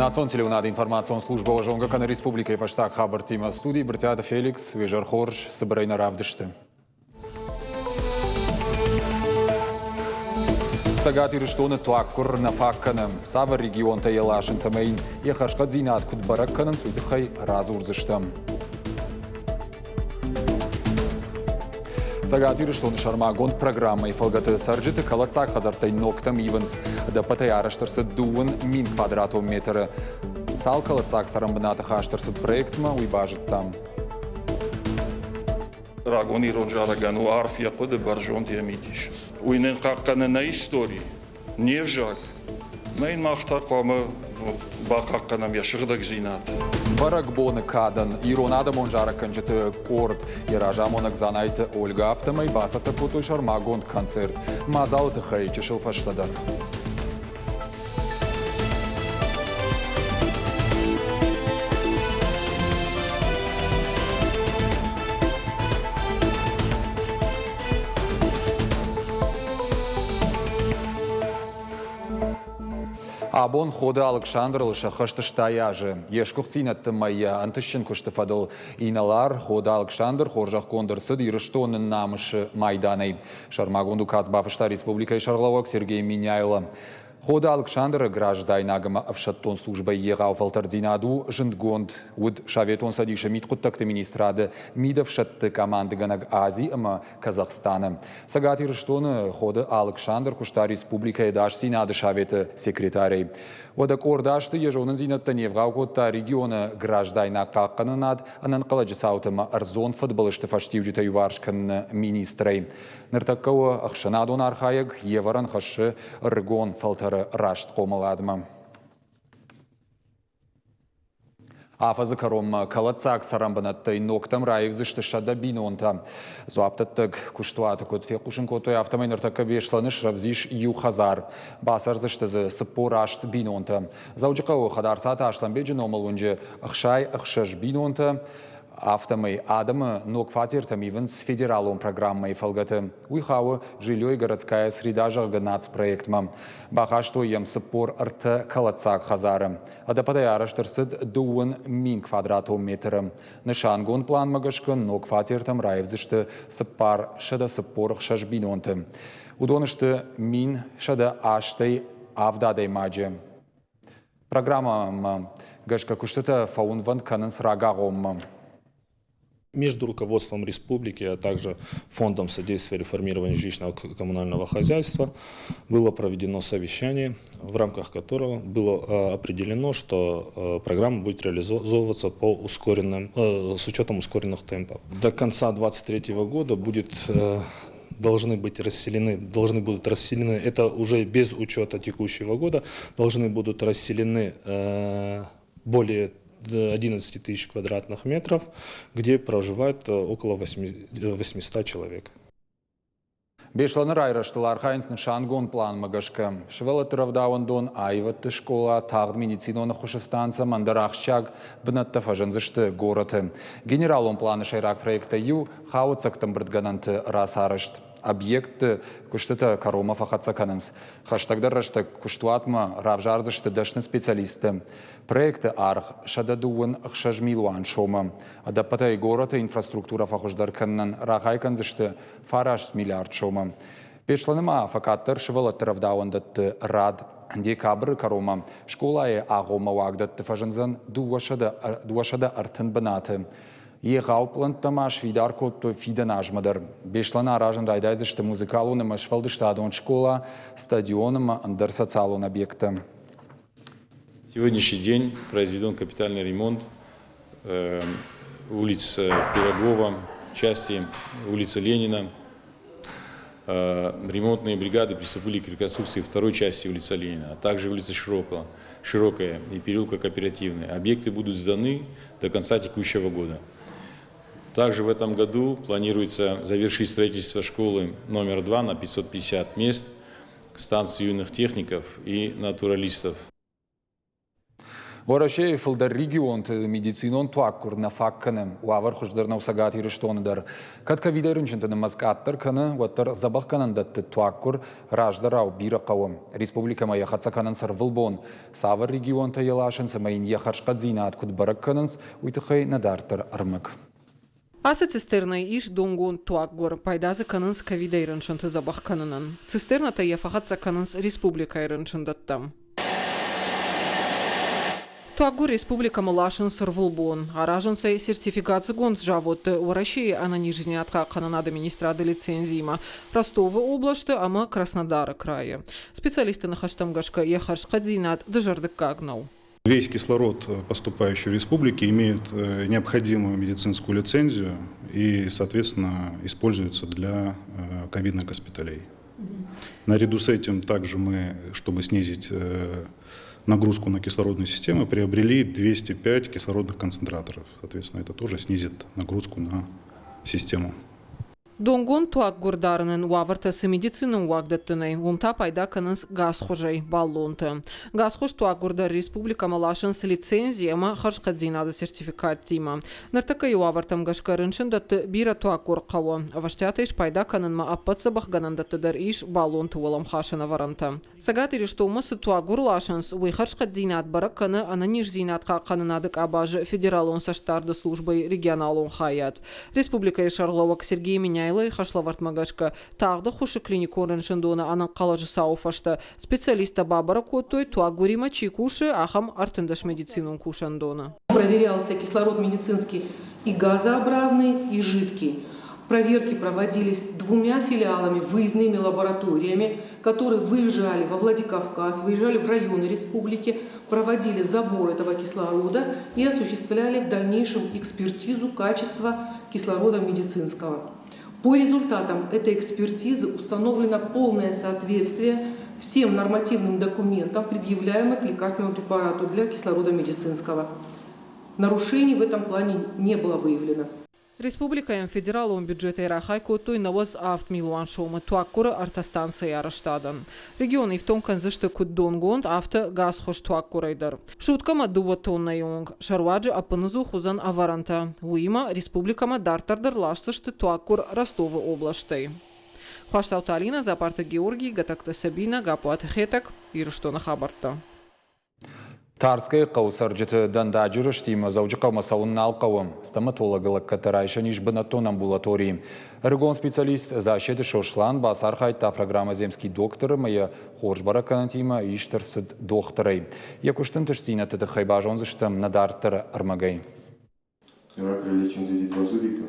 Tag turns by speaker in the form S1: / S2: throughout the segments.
S1: Национ телеуынады информацион службӕ уӕ зонгӕ кӕны республикӕйы фӕстаг хабӕрттимӕ. Студийы Брытъиаты Феликс, уе зӕр хорз, цыбырӕй нӕ равдысты. Цӕгат Ирыстоны туаггуыр нӕ фаг кӕны. Цавӕр регионтӕ йӕ ласынц ӕмӕ йын йӕ хӕрзхъӕддзинад куыд бӕрӕг кӕнынц, уый тыххӕй радзурдзыстӕм. Цӕгат Ирыстоны сӕрмагонд программӕйы фӕлгӕты цӕрджыты кӕлӕддзаг хӕдзӕрттӕй ногтӕм ивынц. Ӕдӕппӕтӕй арӕзт ӕрцыд 2 000 квадратон метры. Цал кӕлӕддзаг цӕрӕнбынаты хаст ӕрцыд проектмӕ, уый базыдтам.
S2: Рагон ирон зарӕгӕн у арф йӕ хъуыды, бӕрзонд йӕ мидис. Уый нын хъахъхъӕны нӕ истори, не взаг. Мӕ йын мах та хъуамӕ бахъахъхъӕнӕм йӕ сыгъдӕгдзинад.
S1: Бӕрӕгбоны кадӕн ирон адӕмон зарӕггӕнджыты къорд йӕ разамонӕг Дзанайты Ольгӕ афтӕмӕй бацӕттӕ кодтой сӕрмагонд концерт. Мадзалы тыххӕй чысыл фӕстӕдӕр. Абон Ходы Алыксандрыл сӕххӕст 80 азы. Йе сгуыхтдзинӕдты мӕйӕ ӕнтыстджын куысты фӕдыл инӕлар Ходы Алыксандр хорзӕхгонд ӕрцыд Ирыстоны намысы майданӕй. Сӕрмагонд указ бафыста республикӕйы сӕргълӕууӕг Сергей Меняйло. Ходы Алыксандры граждайнаг ӕмӕ ӕфсӕддон службӕйы егъау фӕлтӕрддзинад у зындгонд. Уыд Советон Цӕдисы мидхъуыддӕгты министрады мидӕфсӕдты командыгӕнӕг Ази ӕмӕ Казахстаны. Цӕгат Ирыстоны Ходы Алыксандр куыста республикӕйы ӕдасдзинады советы секретарӕй. Уӕдӕ къорд азты йӕ зонындзинӕдтӕ не вгъау кодта регионы граждайнаг хъахъхъӕнынад, ӕнӕнхъӕлӕджы цауты ӕмӕ ӕрдзон фыдбылызты фӕстиуджытӕ иуварс кӕныны министрӕй. Ныртӕккӕ у ӕхсӕнадон архайӕг, йе вӕрӕн хӕссы ӕрыгон фӕлтӕры раст хъомыладмӕ. Афӕдзы кӕронмӕ кӕлӕддзаг цӕрӕнбынӕттӕй ногтӕм раивдзысты 100 бинонтӕ. Дзуапдӕттӕг куыстуаты куыд фехъусын кодтой, афтӕмӕй ныртӕккӕ Беслӕны срӕвдз ис иу хӕдзар. Бацӕрдзысты дзы 48 бинонтӕ. Дзӕуджыхъӕуы Хӕдарцаты Аслӕнбеджы номыл уынджы 66 бинонтӕ. Афтӕмӕй адӕмы ног фатертӕм ивынц федералон программӕйы фӕлгӕты. Уый хауы «Жилье и городская среда» зӕгъгӕ нацпроектмӕ. Бахастой йӕм 43 кӕлӕддзаг хӕдзары. Ӕдӕппӕтӕй арӕзт ӕрцыд 2 000 квадратон метры. Нысангонд планмӕ гӕсгӕ ног фатертӕм раивдзысты 446 бинонты. Уыдон сты 1187 адӕймаджы. Программӕмӕ гӕсгӕ куыстытӕ фӕуынвӕнд кӕнынц рагагъоммӕ.
S3: Между руководством республики, а также Фондом содействия реформированию жилищного коммунального хозяйства было проведено совещание, в рамках которого было определено, что программа будет реализовываться по ускоренным, с учетом ускоренных темпов. До конца 2023 года будет должны быть расселены, должны будут расселены, это уже без учета текущего года, должны будут расселены более 11 тысяч квадратных метров, где проживает около 800 человек.
S1: Беслӕны райрӕзтыл архайынц нысангонд пъланмӕ гӕсгӕ. Сывӕллӕтты рӕвдауӕндон, аивӕдты скъола, тагъд медицинон ӕххуысы станцӕ ӕндӕр ахсджиаг бынӕттӕ фӕзындзысты горӕты. Генералон пъланы сӕйраг проекттӕй иу хауӕццӕгты ӕмбырдгӕнӕнты рацарӕзт. Объектты куыстытӕ кӕронмӕ фӕхӕццӕ кӕнынц. Хӕстӕгдӕр рӕстӕг куыстуатмӕ равзардзысты дӕсны специалистты. Проекты аргъ 126 милуан сомы. Ӕдӕппӕтӕй горӕты инфраструктурӕ фӕхуыздӕр кӕнынӕн рахай кӕндзысты 9 миллиард сомы. Беслӕны ма фӕкъаддӕр сывӕллӕтты рӕвдауӕндӕтты рад. Декабры кӕронмӕ скъолайы агъоммӕ уагдӕтты фӕзындзӕн 230 бынаты. Егъау пълӕнттӕ ма сфидар кодтой фидӕн азмӕ дӕр. Беслӕны аразын райдайдзысты музыкалон ӕмӕ сфӕлдыстадон скъола, стадион ӕмӕ ӕндӕр социалон объекттӕ.
S4: Сегодняшний день произведен капитальный ремонт улиц Пирогова, части улицы Ленина. Ремонтные бригады приступили к реконструкции второй части улицы Ленина, а также улицы Широкого, Широкая и переулка Кооперативная. Объекты будут сданы до конца текущего года. Также в этом году планируется завершить строительство школы номер 2 на 550 мест, станции юных техников и натуралистов.
S1: Уӕрӕсейы фылдӕр регионты медицинон туаггуыр нӕ фаг кӕны. Уавӕр хуыздӕр нӕу Цӕгат Ирыстоны дӕр. Кӕд ковидӕй рынчынты нымӕц къаддӕр кӕны, уӕддӕр дзӕбӕхгӕнӕндӕтты туаггуыр раздӕрау бирӕ хъӕуы. Республикӕмӕ йӕ хӕццӕ кӕнынц ӕрвылбон. Цавӕр регионтӕ йӕ ласынц ӕмӕ йын йӕ хӕрзхъӕддзинад куыд бӕрӕг кӕнынц, уый тыххӕй нӕ дарддӕр ӕрмӕг.
S5: Ацы цистернӕйы ис донгонд туаггуыр, пайда дзы кӕнынц ковидӕй рынчынты дзӕбӕх кӕнынӕн. Цистернӕтӕ йӕ фӕхӕццӕ кӕнынц республикӕйы рынчындӕттӕм. Туаггуыр республикӕмӕ ласынц ӕрвылбон. Аразынц ӕй сертификацигонд заводты Уӕрӕсейы ӕнӕниздзинад хъахъхъӕнынады министрады лицензиимӕ Ростовы областы ӕмӕ Краснодары крайы. Специалистты ныхӕстӕм гӕсгӕ йӕ хӕрзхъӕддзинад дызӕрдыггаг нӕу.
S6: Весь кислород, поступающий в республике, имеет необходимую медицинскую лицензию и, соответственно, используется для ковидных госпиталей. Наряду с этим также мы, чтобы снизить нагрузку на кислородную систему, приобрели 205 кислородных концентраторов. Соответственно, это тоже снизит нагрузку на систему.
S5: Донгонд туаггуыр дарынӕн уавӕртӕ цы медицинон уагдӕтты нӕй, уым та пайда кӕнынц газхуызӕй баллонты. Газхуыз туаггуыр дӕр республикӕмӕ ласынц лицензи ӕмӕ хӕрзхъӕддзинады сертификаттимӕ. Ныртӕккӕйы уавӕртӕм гӕсгӕ рынчындӕтты бирӕ туаггуыр хъӕуы. Ӕвӕстиатӕй спайда кӕнынмӕ ӕппӕт дзӕбӕхгӕнӕндӕтты дӕр ис баллонты уӕлӕмхасӕн ӕвӕрӕнтӕ. Цӕгат Ирыстонмӕ цы туаггуыр ласынц, уый хӕрзхъӕддзинад бӕрӕг кӕны ӕнӕниздзинад хъахъхъӕнынады къабазы федералон цӕстдарды службӕйы регионалон хайад. Республикӕйы сӕргълӕууӕг Сергей Меняйлойы хӕслӕвӕрдмӕ гӕсгӕ тагъд ӕххуысы клиникон рынчындоны ӕнӕнхъӕлӕджы цауы фӕстӕ специалисттӕ бабӕрӕг кодтой, туаггуыримӕ чи кусы, ахӕм 13 медицинон кусӕндоны.
S7: Проверялся кислород медицинский и газообразный, и жидкий. Проверки проводились двумя филиалами, выездными лабораториями, которые выезжали во Владикавказ, выезжали в районы республики, проводили забор этого кислорода и осуществляли в дальнейшем экспертизу качества кислорода медицинского. По результатам этой экспертизы установлено полное соответствие всем нормативным документам, предъявляемым к лекарственному препарату для кислорода медицинского. Нарушений в этом плане не было выявлено.
S5: Республикӕйӕн федералон бюджетӕй рахай кодтой 97 милуан сомы туаггуыры ӕртӕ станцӕйы арӕзтадӕн. Регион ифтонг кӕндзысты куыд донгонд, афтӕ газхуыз туаггуырӕй дӕр. Суткӕмӕ дыууӕ тоннӕйы онг сӕ руаджы ӕппыныдзух уыдзӕн ӕвӕрӕнтӕ. Уыимӕ республикӕмӕ дарддӕр дӕр ласдзысты туаггуыр Ростовы областӕй. Хуасдзауты Алинӕ, Дзапарты Георгий, Гӕтӕгты Сабинӕ, Гаппуаты Хетӕг, Ирыстоны хабӕрттӕ.
S1: Тарскӕйы хъӕуы цӕрджыты дӕндаджы рыстимӕ Дзӕуджыхъӕумӕ цӕуын нал хъӕуы. Стоматологы лӕггӕдтӕ райсӕн ис бынӕттон амбулаторийы. Ӕрыгон специалист Зассеты Сослан бацархайдта программӕ «Земский доктор» ӕмӕ йӕ хорз бӕрӕггӕнӕнтимӕ ист ӕрцыд дохтырӕй. Йӕ куысты ӕнтыстдзинӕдты тыххӕй базондзыстӕм нӕ дарддӕры ӕрмӕгӕй.
S8: Давай прилечим эти два зубика.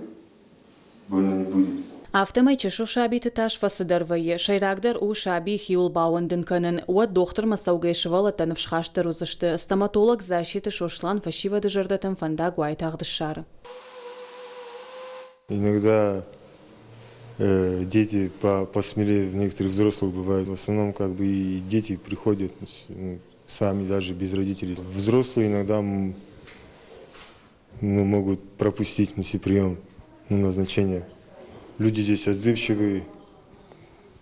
S8: Больно не будет.
S9: Афтӕмӕй чысыл сабиты тас фӕцыдӕр вӕййы. Сӕйрагдӕр у сабийы хиуыл баууӕндын кӕнын. Уӕд дохтырмӕ цӕугӕ сывӕллӕттӕ ныфсхастдӕр уыдзысты. Стоматолог Зассеты Сослан фӕсивӕды зӕрдӕтӕм фӕндаг уайтагъд ссары.
S8: Иногда дети посмелее некоторых взрослых бывают. В основном как бы и дети приходят, ну, сами даже без родителей. Взрослые иногда, ну, могут пропустить прием, ну, назначение. Люди здесь отзывчивые.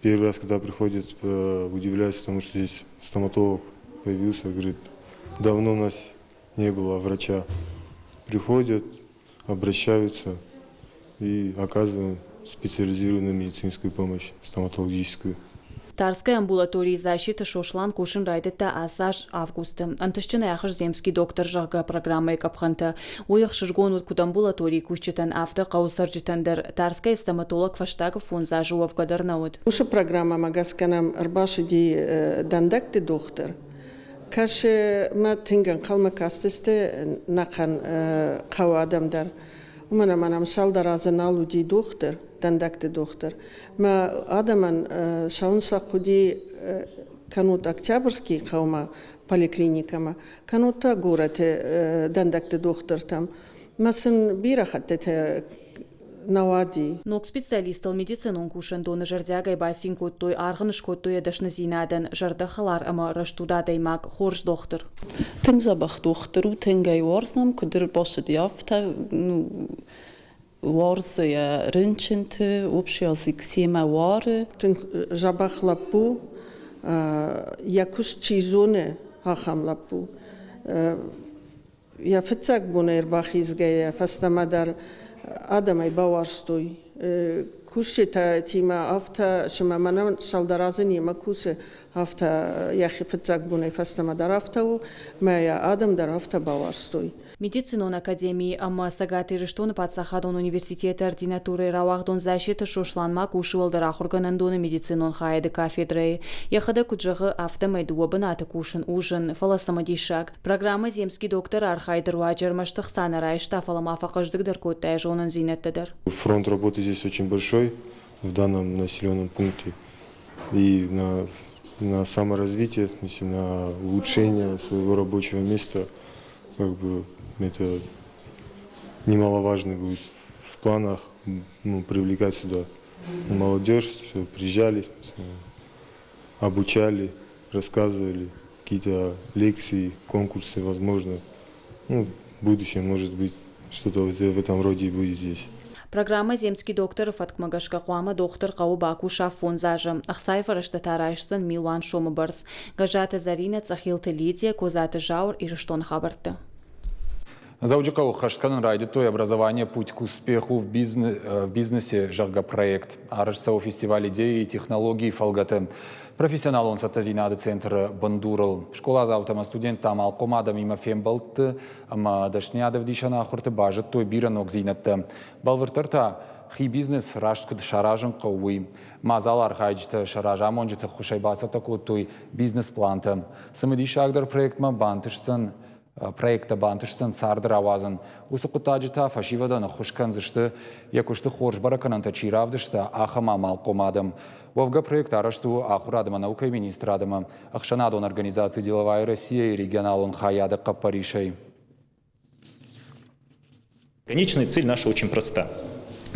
S8: Первый раз, когда приходят, удивляются тому, что здесь стоматолог появился. Говорит, давно у нас не было врача. Приходят, обращаются и оказываем специализированную медицинскую помощь, стоматологическую.
S9: Тарскӕйы амбулаторийы Зассеты Сослан кусын райдыдта ацы аз августы. Ӕнтыстджынӕй ахызт Земский доктор, зӕгъгӕ, программӕйы къӕпхӕнтӕ. Уый ӕхсызгон уыд куыд амбулаторийы кусджытӕн, афтӕ хъӕуы цӕрджытӕн дӕр. Тарскӕйы стоматолог фӕстаг фондз азы уӕвгӕ дӕр нӕ уыд.
S10: Уыцы программӕмӕ гӕсгӕ нӕм ӕрбацыди дӕндӕгты дохтыр. Кӕсы мӕ тынг ӕнхъӕлмӕ кастысты нӕхъӕн хъӕуы адӕм дӕр. Уымӕн ӕмӕ нӕм цалдӕр азы нал уыди дохтыр, дӕндӕгты дохтыр. Мӕ адӕмӕн цӕуын сӕ хъуыди кӕнут Октябрьский хъӕумӕ поликлиникӕмӕ, кӕнут та горӕты дӕндӕгты дохтыртӕм. Мӕ сын бирӕ хӕттыты нӕ уади.
S9: Ног специалисттыл медицинон кусӕндоны зӕрдиагӕй бацин кодтой, аргъ ын скодтой йӕ дӕсныдзинадӕн, зӕрдӕхӕлар ӕмӕ рӕстуд адӕймаг, хорз дохтыр.
S11: Тынг дзӕбӕх дохтыр у, тынг ӕй уарзӕм, куыд ӕрбацыди, афтӕ, ну, уарзы йӕ рынчынты, вообще семӕ уары.
S10: Тынг дзӕбӕх лӕппу, йӕ куыст чи зоны, ахӕм лӕппу. Йӕ фыццаг бонӕй ӕрбахизгӕйӕ фӕстӕмӕ дӕр адӕмӕй бауарзтой. Кусджытимӕ афтӕ, цыма мӕнӕн цалдӕр азы немӕ кусы, афтӕ йӕхи фыццаг бонӕй фӕстӕмӕ дӕр афтӕ у, мӕ йӕ адӕм дӕр афтӕ бауарзтой.
S9: Медицинон академийы ӕмӕ Цӕгат Ирыстоны паддзахадон университеты ординатурӕйы рауагъдон Зассеты Сослан ма кусы уӕлдӕр ахуыргӕнӕндоны медицинон хайады кафедрӕйы. Йӕхӕдӕг куыд зӕгъы, афтӕмӕй дыууӕ бынаты кусын у зын, фӕлӕ цымыдисаг. Программӕ «Земский доктор» архайды руаджы ӕрмӕст ӕхца нӕ райста, фӕлӕ ма фӕхъӕздыгдӕр кодта йӕ зонындзинӕдтӕ дӕр.
S8: Фронт работы здесь очень большой в данном населенном пункте. И на саморазвитие, на улучшение своего рабочего места как бы это немаловажно будет в планах, ну, привлекать сюда молодежь, чтобы приезжали, обучали, рассказывали какие-то лекции, конкурсы, возможно. Ну, в будущем, может быть, что-то в этом роде и будет здесь.
S9: Программӕ «Земский доктор»-ы фӕткмӕ гӕсгӕ хъуамӕ дохтыр хъӕуы бакуса фондз азы. Ӕхцайы фӕрӕзтӕ та райсдзӕн милуан сомы бӕрц. Гӕззаты Зӕринӕ, Цъӕхилты Лидия, Козаты Зауыр, Ирыстоны хабӕртты.
S1: Дзӕуджыхъӕуы хӕст кӕнын райдыдтой «Образование. Путь к успеху в бизнесе», зӕгъгӕ, проект. Арӕзт цӕуы фестиваль идеи и технологии фӕлгӕты. Профессионалон цӕттӕдзинады центры бындурыл. Скъоладзаутӕ ӕмӕ студенттӕ амалхъом адӕмимӕ фембӕлдты ӕмӕ дӕсныйад ӕвдисӕн ахуырты базыдтой бирӕ ногдзинӕдтӕ. Бӕлвырддӕр та, хи бизнес раст куыд саразын хъӕуы, уый. Мадзалы архайджытӕ сӕ разамонджыты ӕххуысӕй бацӕттӕ кодтой бизнес-плантӕ. Цымыдисагдӕр проектмӕ бантысдзӕн проекттӕ бантысдзӕн царды рауадзын. Уыцы хъуыддаджы та фӕсивӕдӕн ӕххуыс кӕндзысты, йӕ куысты хорз бӕрӕггӕнӕнтӕ чи равдыста, ахӕм амалхъом адӕм. Уӕвгӕ проект арӕзт у ахуырад ӕмӕ наукӕйы министрад ӕмӕ ӕхсӕнадон организаци «Деловая Россия» регионалон хайады хъӕппӕрисӕй.
S12: Конечная цель наша очень проста.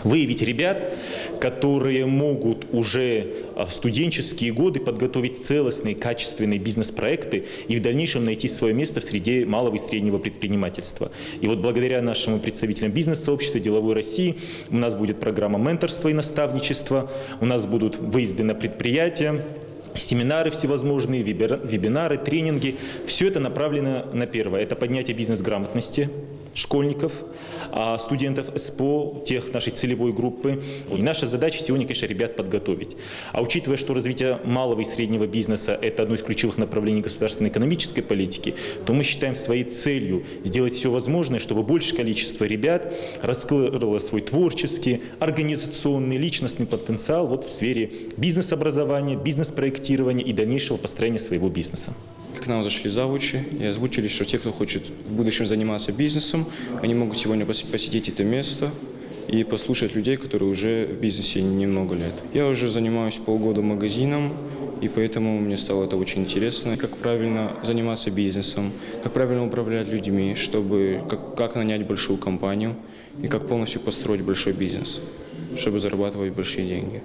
S12: Выявить ребят, которые могут уже в студенческие годы подготовить целостные, качественные бизнес-проекты и в дальнейшем найти свое место в среде малого и среднего предпринимательства. И вот благодаря нашему представителям бизнес-сообщества «Деловой России» у нас будет программа менторства и наставничества, у нас будут выезды на предприятия, семинары всевозможные, вебинары, тренинги. Все это направлено на первое. Это поднятие бизнес-грамотности школьников, студентов СПО, тех нашей целевой группы. И наша задача сегодня, конечно, ребят подготовить. А учитывая, что развитие малого и среднего бизнеса – это одно из ключевых направлений государственной экономической политики, то мы считаем своей целью сделать все возможное, чтобы большее количество ребят раскрыло свой творческий, организационный, личностный потенциал вот в сфере бизнес-образования, бизнес-проектирования и дальнейшего построения своего бизнеса.
S13: К нам зашли завучи и озвучили, что те, кто хочет в будущем заниматься бизнесом, они могут сегодня посетить это место и послушать людей, которые уже в бизнесе немного лет. Я уже занимаюсь полгода магазином, и поэтому мне стало это очень интересно, как правильно заниматься бизнесом, как правильно управлять людьми, чтобы как нанять большую компанию и как полностью построить большой бизнес, чтобы зарабатывать большие деньги.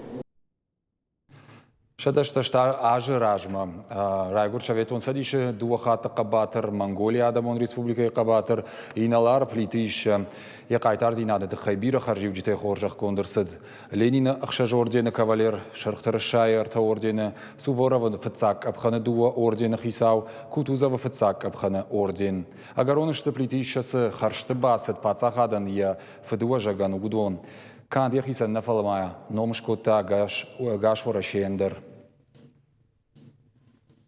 S1: 180 азы размӕ райгуырд Советон Цӕдисы дыууӕ хатты хъӕбатыр, Монголийы Адӕмон Республикӕйы хъӕбатыр инӕлар Плиты Иссӕ. Йӕ хъайтардзинады тыххӕй бирӕ хӕрзиуджытӕй хорзӕхгонд ӕрцыд. Ленины ӕхсӕз ордены кавалер, Сырх Тырысайы ӕртӕ ордены, Суворовы фыццаг къӕпхӕны дыууӕ ордены хицау, Кутузовы фыццаг къӕпхӕны орден. Ӕгӕрон сты Плиты Иссӕ цы хӕрзты бацыд паддзахадӕн йӕ фыдыуӕзӕгӕн, уыдон. Канд йӕхицӕн нӕ, фӕлӕ ма ном скодта ӕгас Уӕрӕсейӕн дӕр.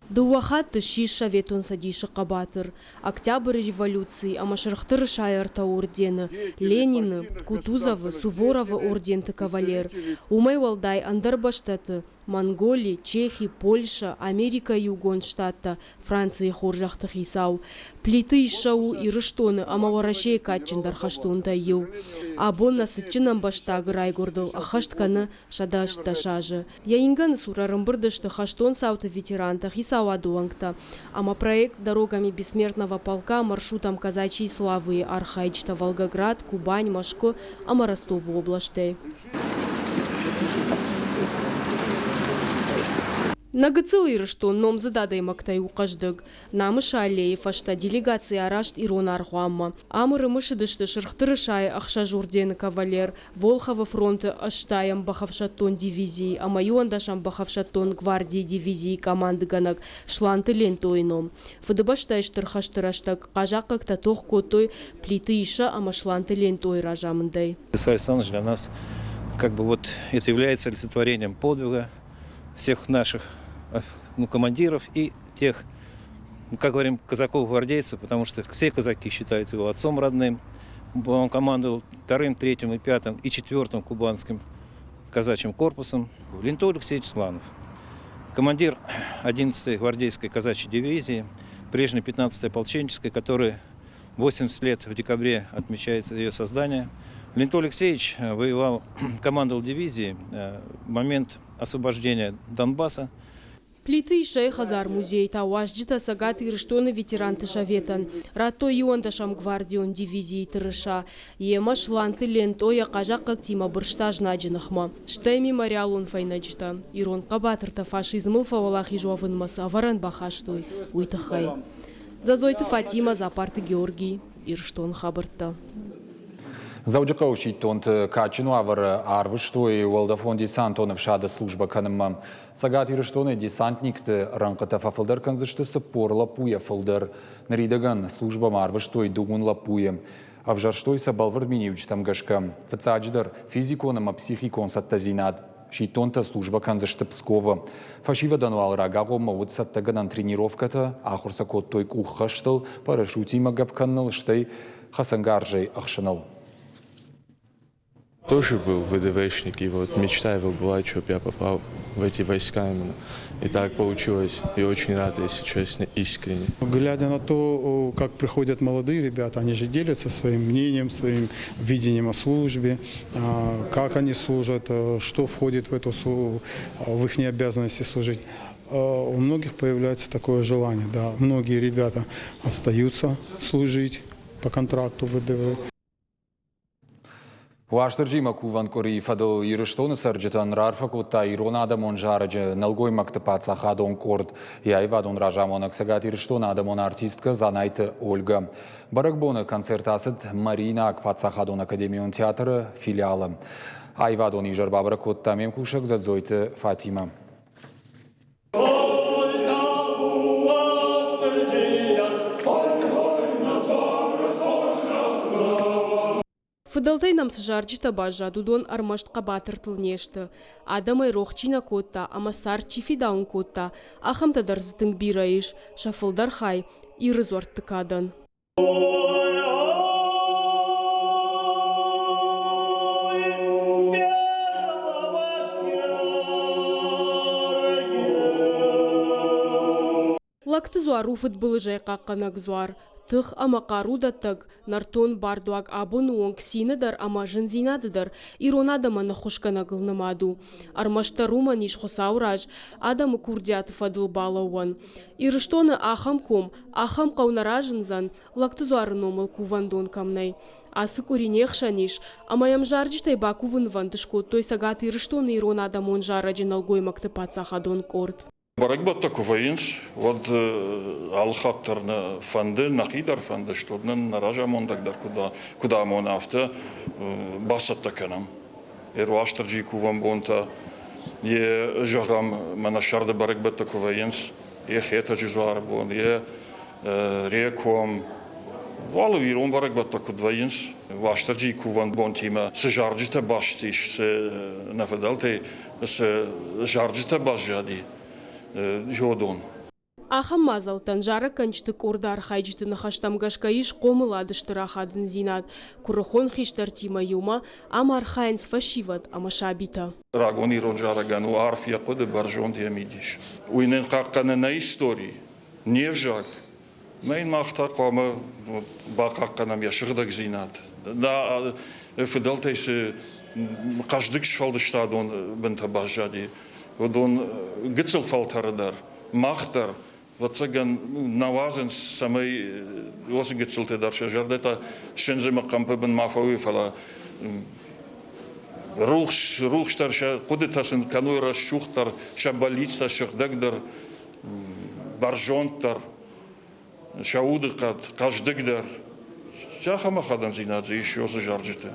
S14: Дыууӕ хатты ссис Советон Цӕдисы хъӕбатыр, Октябры революцийы ӕмӕ Сырх Тырысайы ӕртӕ ордены, Ленины, Кутузовы, Суворовы орденты кавалер. Уымӕй уӕлдай ӕндӕр бӕстӕты Монголи, Чехи, Польшӕ, Америкӕйы Иугонд Штаттӕ, Францийы хорзӕхты хицау. Плиты Иссӕ у Ирыстоны ӕмӕ Уӕрӕсейы кадджындӕр хӕстонтӕй иу. Абон нӕ цытджын ӕмбӕстагы райгуырдыл ӕххӕст кӕны 118 азы. Йӕ ингӕны цур ӕрӕмбырд сты хӕстон цауты ветерантӕ, хицауады уӕнгтӕ ӕмӕ проект «Дорогами бессмертного полка» маршрутом Казачьей славы-йы архайджытӕ Волгоград, Кубань, Мӕскуы ӕмӕ Ростовы областӕй. Нӕ гыццыл Ирыстон номдзыд адӕймӕгтӕй у хъӕздыг. Намысы аллейы фӕстӕ делегаци араст ирон аргъуанмӕ. Ам ӕрымысыдысты Сырх тырысайы ӕхсӕз ордены кавалер, Волховы фронты ӕстайӕм бӕхӕфсӕддон дивизийы ӕмӕ иуӕндӕсӕм бӕхӕфсӕддон гвардийы дивизийы командыгӕнӕг Сланты Лентъойы ном. Фыдыбӕстӕйы Стыр хӕсты рӕстӕг хъазахъхъӕгтӕ тох кодтой Плиты Иссӕ ӕмӕ Сланты Лентъойы разамындӕй.
S15: Исай Александрович для нас как бы вот это является олицетворением подвига всех наших ну, командиров и тех, ну, как говорим, казаков-гвардейцев, потому что все казаки считают его отцом родным. Он командовал вторым, третьим и пятым и четвертым кубанским казачьим корпусом. Ленто Алексеевич Сланов, командир 11-й гвардейской казачьей дивизии, прежней 15-й ополченческой, которая 80 лет в декабре отмечается ее создание. Ленто Алексеевич воевал, командовал дивизией в момент освобождения Донбасса.
S14: Плиты Иссӕйы хӕдзар-музейы та уазджытӕ Цӕгат Ирыстоны ветеранты советӕн радтой иуӕндӕсӕм гвардион дивизийы тырыса. Йемӕ Сланты Лентъо йӕ хъазахъхъӕгтимӕ бырста знаджы ныхмӕ. Стӕй мемориалон фӕйнӕджытӕ. Ирон хъӕбатыртӕ фашизмыл фӕуӕлахиз уӕвынмӕ цы ӕвӕрӕн бахастой, уый тыххӕй. Дзӕдзойты Фатимӕ, Дзапарты Георгий, Ирыстоны хабӕрттӕ.
S1: Дзӕуджыхъӕуы сидтонты кадджын уавӕры арвыстой уӕлдӕфон-десантон ӕфсады службӕ кӕнынмӕ. Цӕгат Ирыстоны десантникты рӕнхъытӕ фӕфылдӕр кӕндзысты 40 лӕппуйӕ фылдӕр. Ныридӕгӕн службӕмӕ арвыстой дыууын лӕппуйы. Ӕвзӕрстой сӕ бӕлвырд миниуджытӕм гӕсгӕ. Фыццаджыдӕр, физикон ӕмӕ психикон цӕттӕдзинад. Сидтонтӕ службӕ кӕндзысты Псковы. Фӕсивӕдӕн уал рагагъоммӕ уыд цӕттӕгӕнӕн тренировкӕтӕ, ахуыр сӕ кодтой къуххӕстыл, парашютимӕ гӕпп кӕныныл, стӕй хӕцӕнгарзӕй ӕхсыныл.
S16: Тоже был ВДВшник, и вот мечта его была, чтобы я попал в эти войска именно. И так получилось. И очень рад, если честно, искренне.
S17: Глядя на то, как приходят молодые ребята, они же делятся своим мнением, своим видением о службе, как они служат, что входит в их обязанности служить. У многих появляется такое желание. Да. Многие ребята остаются служить по контракту ВДВ.
S1: Уастырджимӕ кувӕн къуырийы фӕдыл Ирыстоны цӕрджытӕн раарфӕ кодта ирон адӕмон зарӕджы нӕлгоймӕгты паддзахадон къорд. Йӕ аивадон разамонӕг Цӕгат Ирыстоны адӕмон артисткӕ Дзанайты Ольгӕ. Бӕрӕгбоны концерт ацыд Мариинаг паддзахадон академион театры филиалы. Аивадон изӕр бабӕрӕг кодта ме мкусӕг Дзӕдзойты Фатимӕ.
S14: Фыдӕлтӕй нӕм цы зарджытӕ баззад, уыдон ӕрмӕст хъӕбатыртыл не сты. Адӕмӕй рох чи нӕ кодта ӕмӕ цард чи фидауын кодта, ахӕмтӕ дӕр дзы тынг бирӕ ис, сӕ фылдӕр хай Иры дзуӕртты кадӕн. Лӕгты дзуар у фыдбылызӕй хъахъхъӕнӕг дзуар, тых ӕмӕ хъарудӕттӕг, нӕртон бардуаг абоны онг цины дӕр ӕмӕ зындзинады дӕр ирон адӕмӕн ӕххуысгӕнӕгыл нымад у. Ӕрмӕстдӕр уымӕн ис Хуыцауы раз адӕмы курдиаты фӕдыл балӕууӕн. Ирыстоны ахӕм ком, ахӕм хъӕу нӕ разындзӕн, Лӕгты дзуары номыл кувӕндон кӕм нӕй. Ацы къуыри не хсӕн ис, ӕмӕ йӕм зарджытӕй бакувынвӕнд скодтой Цӕгат Ирыстоны ирон адӕмон зарӕджы нӕлгоймӕгты паддзахадон къорд.
S2: Бӕрӕгбӕттӕ куы вӕййынц, уӕд алы хатт дӕр нӕ фӕнды, нӕхи дӕр фӕнды, что нын нӕ разамондӕг дӕр куыд амона, афтӕ бацӕттӕ кӕнӕм. Уастырджийы кувӕн бонтӕ, йе, зӕгъӕм, мӕнӕ сӕрды бӕрӕгбӕттӕ куы вӕййынц, йе Хетӕджы дзуары бон, йе Реком, алы ирон бӕрӕгбӕттӕ куыд вӕййынц, Уастырджийы кувӕн бонтимӕ цы зарджытӕ баст ис, цы нӕ фыдӕлтӕй цы зарджытӕ баззади, уыдон.
S14: Ахӕм мадзӕлттӕн зарӕггӕнджыты къорды архайджыты ныхӕстӕм гӕсгӕ ис хъомылады стыр ахадындзинад. Куырыхон хистӕртимӕ иумӕ ам архайынц фӕсивӕд ӕмӕ сабитӕ.
S2: Рагон ирон зарӕгӕн у арф йӕ хъуыды, бӕрзонд йӕ мидис. Уый нын хъахъхъӕны нӕ истори, не взаг. Мӕ йын мах та хъуамӕ бахъахъхъӕнӕм йӕ сыгъдӕгдзинад. Нӕ фыдӕлтӕй цы хъӕздыг сфӕлдыстадон бынтӕ баззади, уыдон гыццыл фӕлтӕры дӕр, мах дӕр, ӕвӕццӕгӕн, нӕ уадзынц, цӕмӕй уыцы гыццылтӕ дӕр сӕ зӕрдӕтӕ сындзы ӕмӕ хъӕмпы бын ма фӕуой, фӕлӕ Рухс, рухсдӕр сӕ хъуыдытӕ сын кӕной рӕсугъддӕр, сӕ бӕллицтӕ сыгъдӕгдӕр, бӕрзонддӕр, сӕ удыхъӕд хъӕздыгдӕр. Ахӕм ахадӕндзинад дзы ис уыцы зарджыты.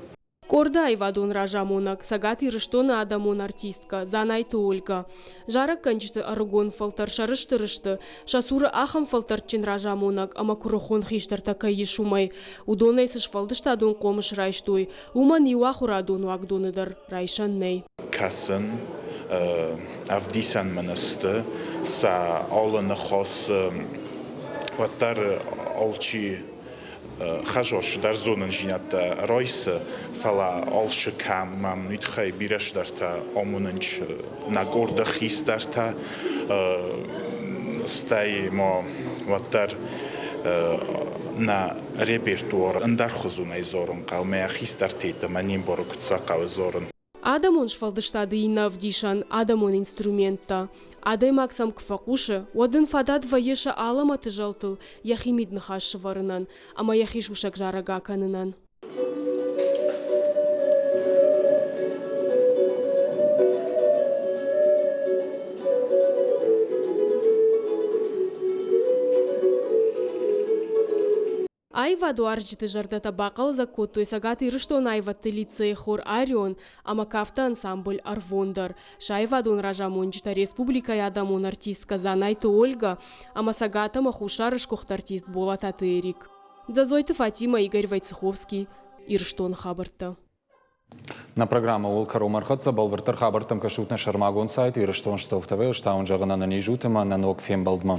S14: Къорды аивадон разамонӕг, Цӕгат Ирыстоны адӕмон артисткӕ Дзанайты Ольгӕ. Зарӕггӕнджыты ӕрыгон фӕлтӕр сӕрыстыр сты, сӕ цуры ахӕм фӕлтӕрдджын разамонӕг ӕмӕ куырыхон хистӕртӕ кӕй ис, уымӕй. Уыдонӕй цы сфӕлдыстадон хъомыс райстой, уымӕн иу ахуырадон уагдоны дӕр райсӕн нӕй.
S18: Кӕсын, ӕвдисӕн мын сты сӕ алы ныхас, уӕддӕр алчи хӕзос дӕр зонындзинӕдтӕ райсы, фӕлӕ алцы кӕм мӕм уый тыххӕй бирӕ цыдӕртӕ амонынц нӕ къорды хистӕртӕ, стӕй ма уӕддӕр нӕ репертуар ӕндӕрхуызонӕй дзурын хъӕуы, мӕ хистӕртӕй мӕ не мбары, куыд сӕ хъӕуы дзурын.
S14: Адӕмон сфӕлдыстады иннӕ ӕвдисӕн – адӕмон инструменттӕ. Адӕймаг сӕм куы фӕхъусы, уӕд ын фадат вӕййы сӕ алӕмӕты зӕлтыл йӕхи мидныхас сӕвӕрынӕн ӕмӕ йӕхи сусӕг зарӕг акӕнынӕн. Аивадуарзджыты зӕрдӕтӕ бахъӕлдзӕг кодтой Цӕгат Ирыстоны аивӕдты лицейы хор «Арион» ӕмӕ кафты ансамбль «Ӕрвон» дӕр. Сӕ аивадон разамонджытӕ республикӕйы адӕмон артисткӕ Дзанайты Ольгӕ ӕмӕ Цӕгат ӕмӕ Хуссары сгуыхт артист Болататы Эрик. Дзӕдзойты Фатимӕ, Игорь Войцеховский, Ирыстоны хабӕрттӕ.
S1: Нӕ программӕ уыл кӕронмӕ ӕрхӕццӕ. Бӕлвырддӕр хабӕрттӕм кӕсут нӕ сӕрмагонд сайт Ирыстон ТВ. Ӕз та уын зӕгъын ӕнӕниз ут ӕмӕ нӕ ног фембӕлдмӕ.